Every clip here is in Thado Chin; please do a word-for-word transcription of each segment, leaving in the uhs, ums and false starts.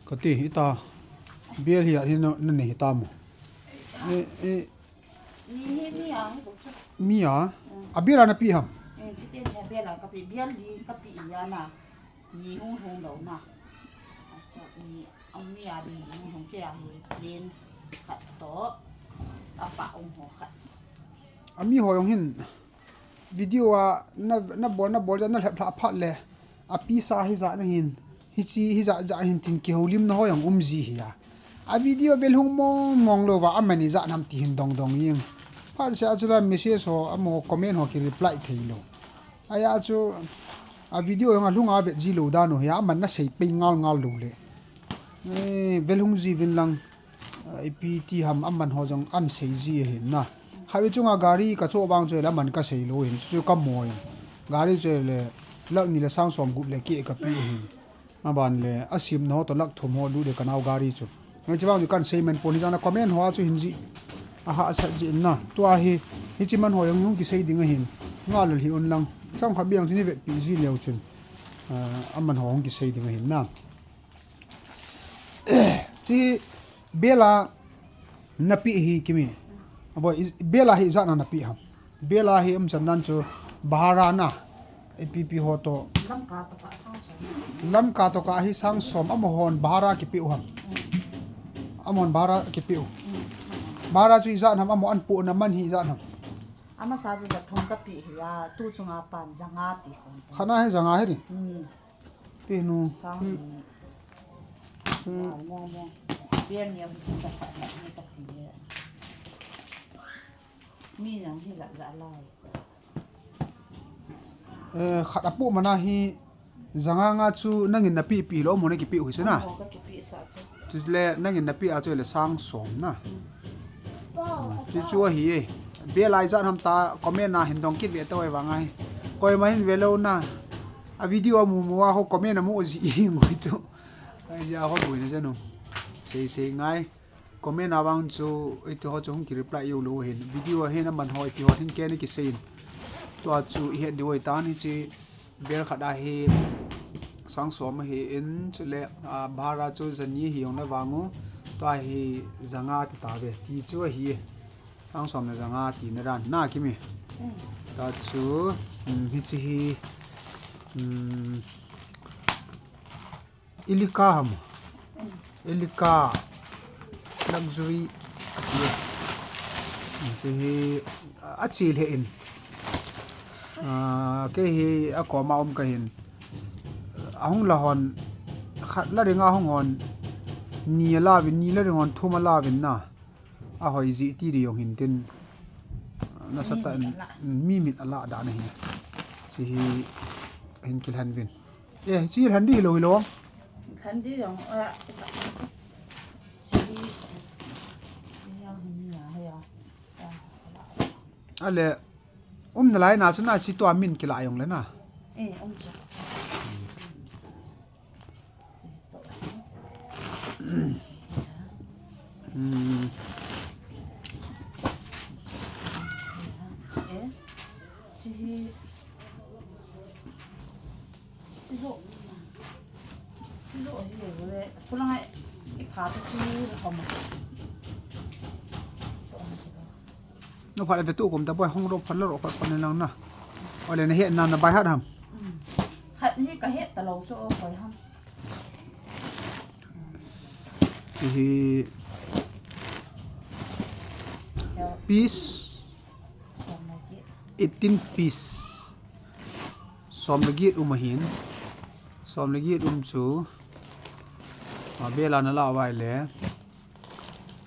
Kati, ita. Bial hi, hi na, na ni hi ta mo. E, e. Ni hi, ni a, hi buk chu. Mi a? Mm. A bial a na pi ham? Eh, chiti ni a bial a ka pi, bial li ka pi ya na. Ni hung hung lo na. Ni, a mi a bi ni hung hung ke a hi, plain khat to. A pa hung ho khat. A mi ho jong hin. Video a na, na bol, na bol, na lhep lha phat le. A pisa hi ja na hin. Hi chi, hi ja, ja hin tin kihoulim na ho jong um ji hi a. A video bel hung mong mong lo va, a mani ja nam ti hin dong dong jing. Phat se a chu la message ho, a mo comment ho ki reply thei lo. A ya chu, a video jong a lhung a vet ji lo dan u hi a, a man na sei pei ngal ngal lo le. Eh, bel hung ji vin lang. Ah, ipi ti ham a man ho jong an sei ji ahin na. Highway chunga gari ka cho vang chu le a man ka sei lo hin. Chu ka mo in. Gari chu le lakh ni le sang som gup le ki ka pi hin. A ban le a sim na ho to lakh thum ho lu de ka nau gari chu. Ngai chi vang chu kan sei man pon hi jong na comment ho a chu hin ji. A ha sa ji na. Tua hi, hi chi man ho jong hung ki sei ding ahin. Nga le hi un lang. Chang kha biang chu ni vet pi ji leu chun. Ah, a man ho hung ki sei ding ahin na. Chi bela na pi hi kimi. Aboi, is-, bela hi ijat na na pi ham. Bela hi um chan nan chu bahara na. Ipi pi ho to. Lamka to ka sang som. Lamka to ka hi sang som, a mo hon bahara ki pi u ham. A mo hon bahara ki pi u. Bahara chu ijat ham, a mo an pu na man hi ijat ham. Ama sa chu ja thum ka pi hi a, tu chunga pan ja nga ti khom. Khana hi ja nga hi ni. Hmm. Ti nu. Sang Hmm. ni. Hmm. Mo, mo, mo. Biar ni a bu ta ka ni ka ti le. Mi jang hi ja ja lai. Eh, khat a pu mana hi ja nga nga chu nangin na pi pi lo mo na ki pi u hi chu na. Mo ka ki pi sa chu. Chu le nangin na pi a chu le sang som na. Hmm. Chu chu ahi e. Bela ijat ham ta comment na hin dong kit ve to e vang ai. Koima hin ve lo na. A video a mu mu a ho comment a mu ji i ngoi chu. Ai ja ho bui na janu. Sei sei ngai. Comment a vang chu, iti ho chu hung ki reply u lo hin. Video a hin a man ho iti ho hin ke ni ki sei in. Tua chu i het diu tan hi chi bel khat a hi sang som hi in chu le, ah, bahara chu ja ni hi jong na vang u. Tua hi ja nga ti ta ve. Ti chu ahi. Sang som le ja nga ti na ran na kimi. Mm. Ta chu, um, hi chi hi, um, Elika ham. Elika luxury ati. Chu hi a chil he in. Ah, kei hi a koma um ka hin. Ahung la hon khat la ring a hung hon ni a la vin, ni la ring hon thum a la vin na. A hoi ji ti di jong hin tin. Na sa ta mi mit a la da na hi. Chi hi hin kil han vin. Eh, chi lhan di hi lo hi lo. Lhan di jong, eh, chi, chi ya, hmm, ya, ya. Ale, um na lai na chu na chi tua min kila jong le na. Eh, um chu. Hmm. Eh, chi hi. Izo. Izo hi le. Kulang ai. Ipha ta chi hom. No phat le ve tu kom ta boi hong ro phat la ro phat phat lang na. Ole na he na na bai hat ham. Mm. Hat ni ka he ta lo cho koi ham. Hi. Ya. Peace. Som le get. Eighteen piece. Som le get um ahin. Som le get um chu. A bela na la vai le.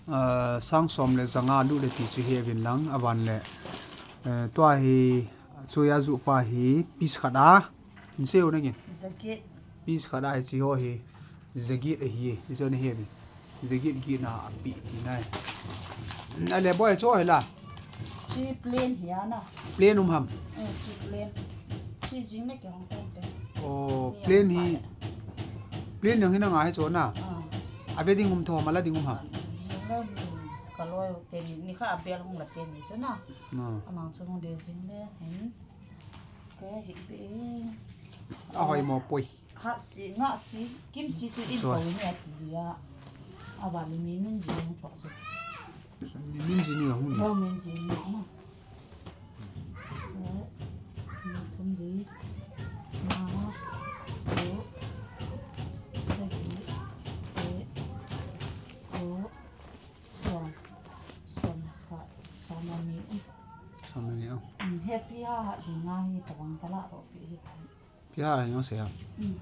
Ah, sang som le ja nga lu le ti chu he vin lang a van le. Eh, tua hi chu ya ju pa hi piece khat a. Hin seo na ngin. Ja get. Piece khat a hi chi ho hi. Ja get ahi. Hi chu na he vin. Ja get get na a pi ti nai. Na le boi cho he la. Chi plain hi a na. Plain um ham. Eh, chi plain. Chi jing le ke hong tong te. Oh, plain hi. Plain jong hi na nga hi cho na. Ah. A ve ding um tho ma la ding um ham. Jing le ka loi te ni, ni kha a bel hung la te ni cho na. Ah. A mang cho hung de jing le hin. Ka hi be. A hoi mo poi. Hah si, ngah si, kim si chu in Chua. Pau ni ati a. Ava le mi min ji hung thok si. Mi min ji ni hung ni. Hung min ji ni na. Eh, ni thum li. Nga, ko, sagi, eh, ko, som, som khat, som ani. Som ani, oh. Hmm, happy ha, ha, hi nga hi tawang kala ro pi hi. Pi ha, ha, yong se ha. Hmm.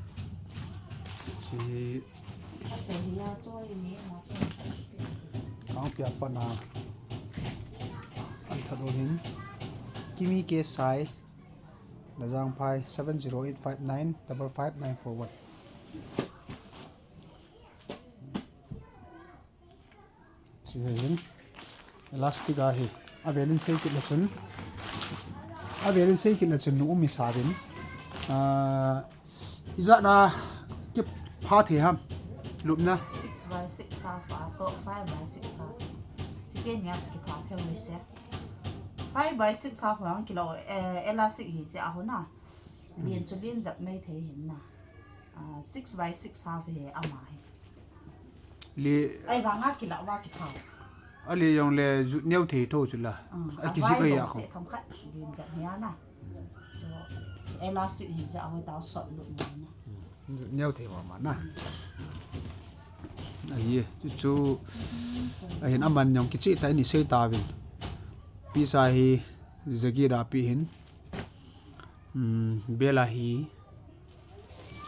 Chi. Ka se hi ya choi ni, ma choi. Kang pia pa na. An tha do hin. Kimi ke sai. Lajangphai seven zero eight five nine double five nine four one. Chi hi hin. Elastic ahi. Avelin sei kit le chun. Avelin sei kit le chun nu um i sa din. Ah, ijat na kipha thei ham. Lupna. Six by six half a, to five by six half. Chi ke nia chu kipha thei ni se. Five by six half ang kilo, eh, elastic hi se a hona. Lien chu lien jap mai thei hin na. Ah, six by six half hi ama hi. Le ai vang a kila va ki thau. Ali jong le jut neo thei tho chu la. Ah, a ki zik vai ai lo a kho. Se tham khat lien jap hi a na. Chu elastic hi ja ho ta sot lu ni na. Jut neo thei ma ma na. Ai chu chu. Ahin aman jong kichi ta ni sei ta vin. Pisa hi jagi da pi hin. Hmm, bela hi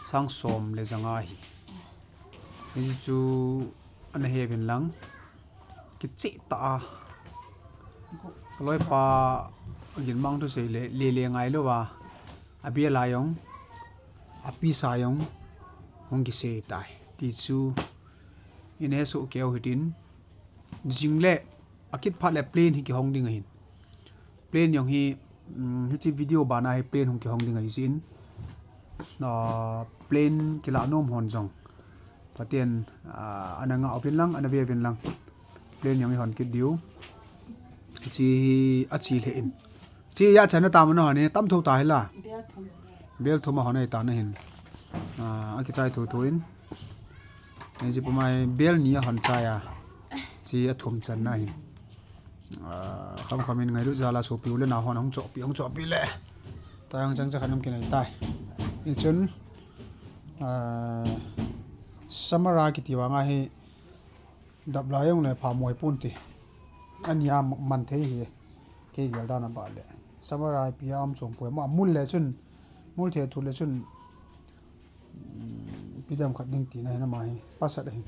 sang som le janga hi. Hichu ana he vin lang. Kichi ta a. Kaloi pa gin mang thu sei le, le le ngai lo va. A bela jong, a pisa jong, hung kisei tai. Ti chu, in he so keu hitin. Jing le, a kit phat le plane hi kihong ding ahin. Plane jong hi, um, hichi video bana hi plane hung kihong ding ahi sin. Ah, plane kila nom hon jong. Pathen, ah, ana nga uvin lang, ana ve uvin lang. Plane jong hi hon kit diu. Chi hi a chi le in. Chi ya chan na tam na hon ni, tam tho ta hi la. Bel thum. Bel thum a hon ai ta na hin. Ah, a kichai tho tho in. Ni ji pumai bel ni a hon chai a. Chi a thum chan na hin. Ah, kham kham in ngailut jal a sopi u le nao hon hung chopi, hung chopi le. Ta hung chang cha khan hung kinai tai. Hichun, ah, summer a kiti vang a hi dap lai jong le pha moi pon ti. Ania man thei hi. Kei gel dan a ba le. Summer a pi a um chom poi. Ma mul le chun, mul the thu le chun, um, pi dam khat ding ti na hi na ma hi. Pasat hi.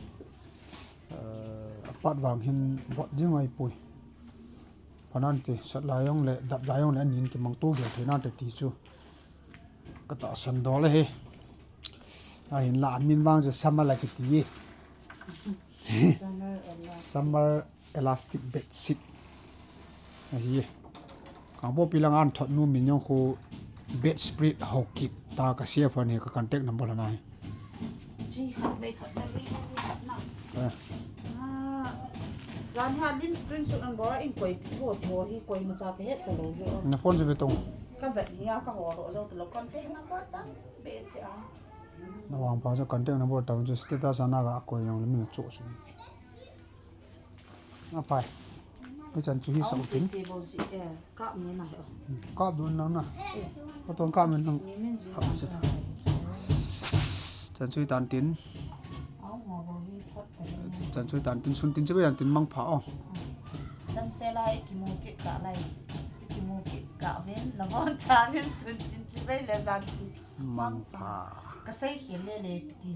Eh, a pat vang hin vot ding ai poi. Phanan ti, sat lai jong le, dap lai jong le, anin kimang to gel thei nan te ti chu. Ka tahsan dol ahi. Ahin la, amin vang chu summer la kiti. Summer elastic. Summer elastic bed sheet. Ahi. Kangpokpi lang an thot nu min jong khu bedspread ho kit ta ka C F one hi ka contact number la na hi. Chi khat bei khat na bei khat na. Eh. Ah. Jan ha lim screenshot an bol a in koi pi ho ti ho hi koi ma cha ka het ta lo hi. Na phone chu ve tong. Ka vet hi a ka ho ro jo ta lo contact number ta be se a. Na vang pa chu contact number ta chu status ana ga koi jong le min chu su. A pai. Hichan chu hi sa u tin. Kap ni na he. Kap dun nang na. Patong kap min nang. Kap se. Chan chu hi tan tin. Chan chu hi tan tin, sun tin chu be tan tin mang pha o. Dam se lai ki mu ki ka lai. Ki mu ki ka ven na von cha ven sun tin chu be le jan tin. Mang pha. Ka sei khel le le ti.